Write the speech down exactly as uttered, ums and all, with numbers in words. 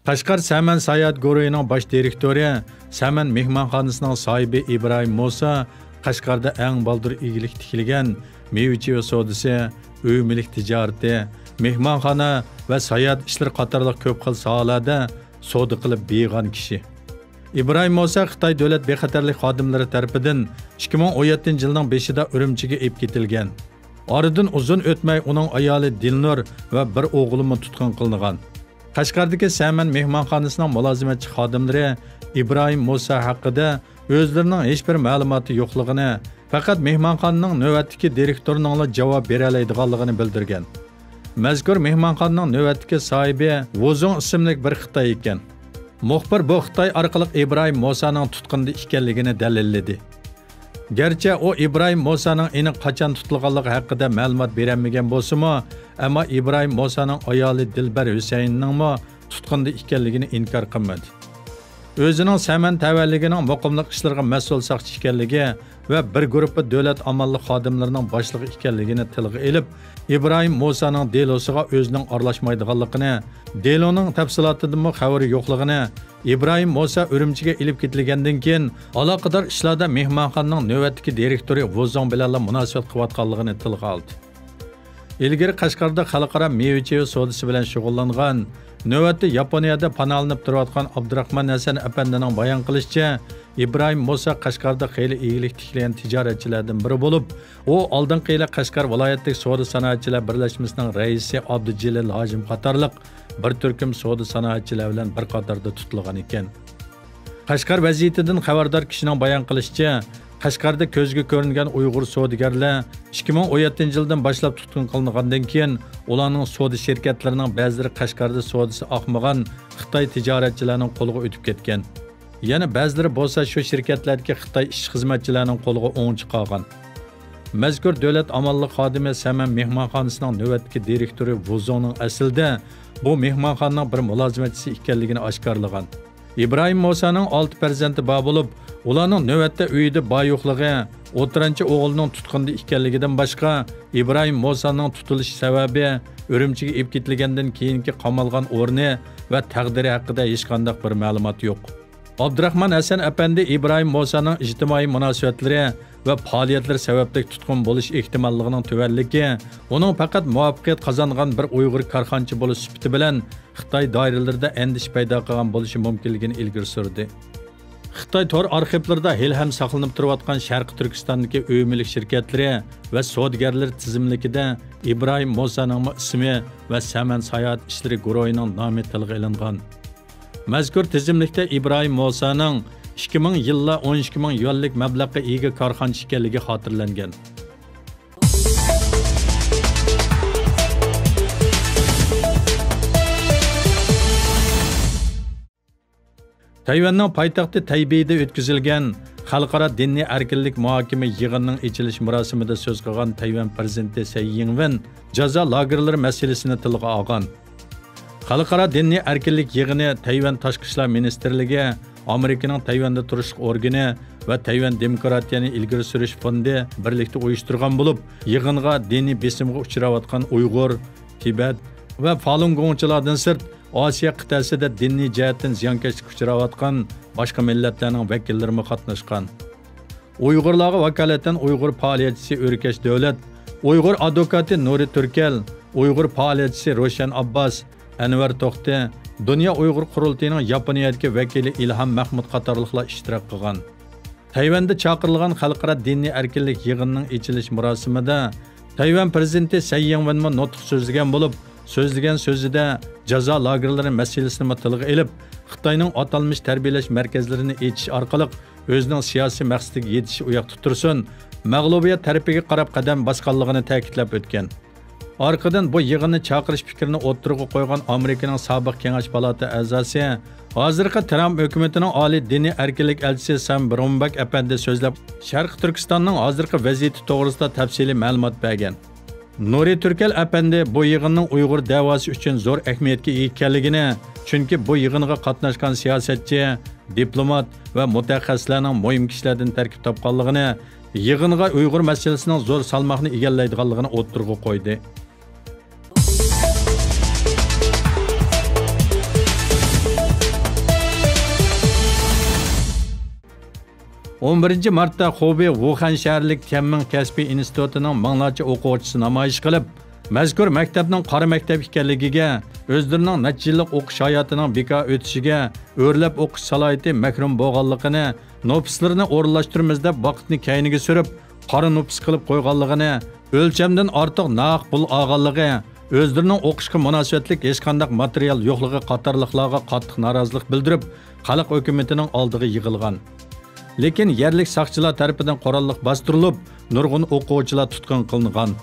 قەشقەر سەمەن ساياھەت گۇرۇھىنىڭ باش دىرېكتورى، سەمەن مېھمانخانىسىنىڭ ساھىبى ئىبراھىم موسا قەشقەردە ئەڭ بالدۇر ئىگىلىك تىكلىگەن مېۋە-چېۋە سودىسى، ئۆي-مۈلۈك تىجارىتى، مېھمانخانا ۋە ساياھەت ئىشلىرى قاتارلىق كۆپ خىل ساھەلەردە سودا قىلىپ بېيىغان كىشى. ئىبراھىم موسا خىتاي دۆلەت بىخەتەرلىك خادىملىرى تەرىپىدىن ئىككى مىڭ ئون يەتتىنچى يىلنىڭ بېشىدا ئۈرۈمچىگە ئېلىپ كېتىلگەن. ئارىدىن ئۇزۇن ئۆتمەي ئۇنىڭ ئايالى دىلنۇر ۋە بىر ئوغلىمۇ تۇتقۇن قىلىنغان. قەشقەردىكى سەمەن مېھمانخانىسىنىڭ مۇلازىمەتچى خادىملىرى ئىبراھىم موسا ھەققىدە ئۆزلىرىنىڭ ھېچبىر مەلۇماتى يوقلۇقىنى، پەقەت مېھمانخانىنىڭ نۆۋەتتىكى دىرېكتورىنىڭلا جاۋاب بېرەلەيدىغانلىقىنى بىلدۈرگەن. مەزكۇر مېھمانخانىنىڭ نۆۋەتتىكى ساھىبى ۋۇزۇڭ ئىسىملىك بىر خىتاي ئىكەن. مۇخبىر بۇ خىتاي ئارقىلىق ئىبراھىم موسانىڭ تۇتقۇندا ئىكەنلىكىنى دەلىللىدى. گەرچە ئۇ ئىبراھىم موسانىڭ ئېنىق قاچان تۇتۇلغانلىقى ھەققىدە مەلۇمات بېرەلمىگەن بولسىمۇ، ئەمما ئىبراھىم موسانىڭ ئايالى دىلبەر ھۈسەيىننىڭمۇ تۇتقۇندا ئىكەنلىكىنى ئىنكار قىلمىدى. ئۆزىنىڭ سەمەن تەۋەلىكىنىڭ مۇقىملىق ئىشلىرىغا مەسئۇل ساقچى ئىكەنلىكى ۋە بىر گۇرۇپپا دۆلەت ئامانلىق خادىملىرىنىڭ باشلىقى ئىكەنلىكىنى تىلغا ئېلىپ، ئىبراھىم موسانىڭ دېلوسىغا ئۆزىنىڭ ئارىلاشمايدىغانلىقىنى، دېلونىڭ تەپسىلاتىدىنمۇ خەۋىرى يوقلۇقىنى، ئىبراھىم موسا ئۈرۈمچىگە ئېلىپ كېتىلگەندىن كېيىن، ئالاقىدار ئىشلاردا مېھمانخانىنىڭ نۆۋەتتىكى دىرېكتورى ۋۇزۇڭ بىلەنلا مۇناسىۋەت قىلىۋاتقانلىقىنى تىلغا ئالدى. ئىلگىرى قەشقەردە خەلقئارا مېۋە-چېۋە سودىسى بىلەن شۇغۇللانغان، نۆۋەتتە ياپونىيەدە پاناھلىنىپ تۇرۇۋاتقان ئابدۇراخمان ھەسەن ئەپەندىنىڭ بايان قىلىشىچە، ئىبراھىم موسا قەشقەردە خېلى ئىگىلىك تىكلىگەن تىجارەتچىلەردىن بىرى بولۇپ، ئۇ ئالدىنقى يىلى قەشقەر ۋىلايەتلىك سودا سانائەتچىلەر بىرلەشمىسىنىڭ رەئىسى ئابدۇجېلىل ھاجىم قاتارلىق بىر تۈركۈم سودا سانائەتچىلەر بىلەن بىر قاتاردا تۇتۇلغان ئىكەن. قەشقەر ۋەزىيىتىدىن خەۋەردار كىشىنىڭ بايان قىلىشىچە، قەشقەردە كۆزگە كۆرۈنگەن ئۇيغۇر سودىگەرلەر ئىككى مىڭ ئون يەتتىنچى يىلدىن باشلاپ تۇتقۇن قىلىنغاندىن كېيىن، ئۇلارنىڭ سودا شىركەتلىرىنىڭ بەزىلىرى قەشقەردە سودىسى ئاقمىغان خىتاي تىجارەتچىلەرنىڭ قولىغا ئۆتۈپ كەتكەن. يەنە بەزىلىرى بولسا شۇ شىركەتلەردىكى خىتاي ئىشچى-خىزمەتچىلەرنىڭ قولىغا ئوڭچە قالغان. مەزكۇر دۆلەت ئامانلىق خادىمى سەمەن مېھمانخانىسىنىڭ نۆۋەتتىكى دىرېكتورى ۋۇزۇڭنىڭ ئەسلىدە بۇ مېھمانخانىنىڭ بىر مۇلازىمەتچىسى ئىكەنلىكىنى ئاشكارىلىغان. ئىبراھىم موسانىڭ ئالتە پەرزەنتى بار بولۇپ، ئۇلارنىڭ نۆۋەتتە ئۆيىدە بار-يوقلۇقى، ئوتتۇرانچە ئوغلىنىڭ تۇتقۇندا ئىكەنلىكىدىن باشقا، ئىبراھىم موسانىڭ تۇتۇلۇش سەۋەبى، ئۈرۈمچىگە ئېلىپ كېتىلگەندىن كېيىنكى قامالغان ئورنى ۋە تەقدىرى ھەققىدە ھېچقانداق بىر مەلۇمات يوق. ئابدۇراخمان ھەسەن ئەپەندى ئىبراھىم موسانىڭ ئىجتىمائىي مۇناسىۋەتلىرى ۋە پائالىيەتلىرى سەۋەبلىك تۇتقۇن بولۇش ئېھتىماللىقىنىڭ تۆۋەنلىكى، ئۇنىڭ پەقەت مۇۋەپپەقىيەت قازانغان بىر ئۇيغۇر كارخانىچى بولۇش سۈپىتى بىلەن خىتاي دائىرىلىرىدە ئەندىشە پەيدا قىلغان بولۇشى مۇمكىنلىكىنى ئىلگىرى سۈردى. خىتاي تور ئارخىپلىرىدا ھېلىھەم ساقلىنىپ تۇرۇۋاتقان شەرقىي تۈركىستاندىكى ئۆي-مۈلۈك شىركەتلىرى ۋە سودىگەرلىرى تىزىملىكىدە ئىبراھىم موسانىڭمۇ ئىسمى ۋە سەمەن ساياھەت ئىشلىرى گۇرۇھىنىڭ نامى تىلغا ئېلىنغان. مەزكۇر تىزىملىكتە ئىبراھىم موسانىڭ ئىككى مىڭ يىللا ئون ئىككى مىڭ يۈەنلىك مەبلەغقە ئىگە كارخانىچى ئىكەنلىكى خاتىرىلەنگەن. تەيۋەننىڭ پايتەختى تەيبېيدە ئۆتكۈزۈلگەن خەلقئارا دىنىي ئەركىنلىك مۇھاكىمە يىغىنىنىڭ ئېچىلىش مۇراسىمىدا سۆز قىلغان تەيۋەن پىرېزىدېنتى سەي يىڭۋېن جازا لاگېرلىرى مەسىلىسىنى تىلغا ئالغان. خەلقئارا دىنىي ئەركىنلىك يىغىنى تەيۋەن تاشقى ئىشلار مىنىستىرلىكى، ئامېرىكىنىڭ تەيۋەندە تۇرۇشلۇق ئورگىنى ۋە تەيۋەن دېموكراتىيەنى ئىلگىرى سۈرۈش فوندى بىرلىكتە ئۇيۇشتۇرغان بولۇپ، يىغىنغا دىنىي بېسىمغا ئۇچراۋاتقان ئۇيغۇر، تىبەت ۋە فالۇنگوڭچىلاردىن سىرت، ئاسىيا قىتئەسىدە دىنىي جەھەتتىن زىيانكەشلىككە ئۇچراۋاتقان باشقا مىللەتلەرنىڭ ۋەكىللىرىمۇ قاتناشقان. ئۇيغۇرلارغا ۋاكالىتەن ئۇيغۇر پائالىيەتچىسى ئۆركەش دۆلەت، ئۇيغۇر ئادۋوكاتى نۇرى تۈركەل، ئۇيغۇر پائالىيەتچىسى روشەن ئابباس، ئەنۋەر توختى، دۇنيا ئۇيغۇر قۇرۇلتىيىنىڭ ياپونىيەدىكى ۋەكىلى ئىلھام مەھمۇد قاتارلىقلار ئىشتىراك قىلغان. تەيۋەندە چاقىرىلغان خەلقئارا دىنىي ئەركىنلىك يىغىنىنىڭ ئېچىلىش مۇراسىمىدا تەيۋەن پىرېزىدېنتى سەي يىڭۋېنمۇ نۇتۇق سۆزلىگەن بولۇپ، سۆزلىگەن سۆزىدە جازا لاگېرلىرى مەسىلىسىنىمۇ تىلغا ئېلىپ، خىتاينىڭ ئاتالمىش تەربىيەلەش مەركەزلىرىنى ئېچىش ئارقىلىق ئۆزىنىڭ سىياسىي مەقسىتىگە يېتىشى ئۇياقتا تۇرسۇن، مەغلۇبىيەت تەرىپىگە قاراپ قەدەم باسقانلىقىنى تەكىتلەپ ئۆتكەن. ئارقىدىن بۇ يىغىننى چاقىرىش پىكرىنى ئوتتۇرىغا قويغان ئامېرىكىنىڭ سابىق كېڭەش پالاتا ئەزاسى، ھازىرقى ترامپ ھۆكۈمىتىنىڭ ئالىي دىنىي ئەركىنلىك ئەلچىسى سام برونبەك ئەپەندى سۆزلەپ، شەرقىي تۈركىستاننىڭ ھازىرقى ۋەزىيىتى توغرىسىدا تەپسىلىي مەلۇمات بەرگەن. نۇرى تۈركەل ئەپەندى بۇ يىغىننىڭ ئۇيغۇر دەۋاسى ئۈچۈن زور ئەھمىيەتكە ئىگە ئىكەنلىكىنى، چۈنكى بۇ يىغىنغا قاتناشقان سىياسەتچى، دىپلومات ۋە مۇتەخەسسىسلەرنىڭ مۇھىم كىشىلەردىن تەركىب تاپقانلىقىنى، يىغىنغا ئۇيغۇر مەسىلىسىنىڭ زور سالماقنى ئىگىلەيدىغانلىقىنى ئوتتۇرىغا قويدى. ئون بىرىنچى مارتتا خۇبېي ۋۇخەن شەھەرلىك تيەنمىڭ كەسپىي ئىنستىتۇتىنىڭ مىڭلارچە ئوقۇغۇچىسى نامايىش قىلىپ، مەزكۇر مەكتەپنىڭ قارا مەكتەپ ئىكەنلىكىگە، ئۆزلىرىنىڭ نەچچە يىللىق ئوقۇش ھاياتىنىڭ بىكار ئۆتۈشىگە ئۆرلەپ ئوقۇش سالاھىيىتى مەھرۇم بولغانلىقىنى، نوپۇسلىرىنى ئورۇنلاشتۇرىمىز دەپ ۋاقىتنى كەينىگە سۈرۈپ، قارا نوپۇس قىلىپ قويغانلىقىنى، ئۆلچەمدىن ئارتۇق ناھەق پۇل ئالغانلىقى، ئۆزلىرىنىڭ ئوقۇشقا مۇناسىۋەتلىك ھېچقانداق ماتېرىيال يوقلۇقى قاتارلىقلارغا قاتتىق نارازىلىق بىلدۈرۈپ، خەلق ھۆكۈمىتىنىڭ ئالدىغا يىغىلغان. لېكىن يەرلىك ساقچىلار تەرىپىدىن قوراللىق باستۇرۇلۇپ، نۇرغۇن ئوقۇغۇچىلار تۇتقۇن قىلىنغان.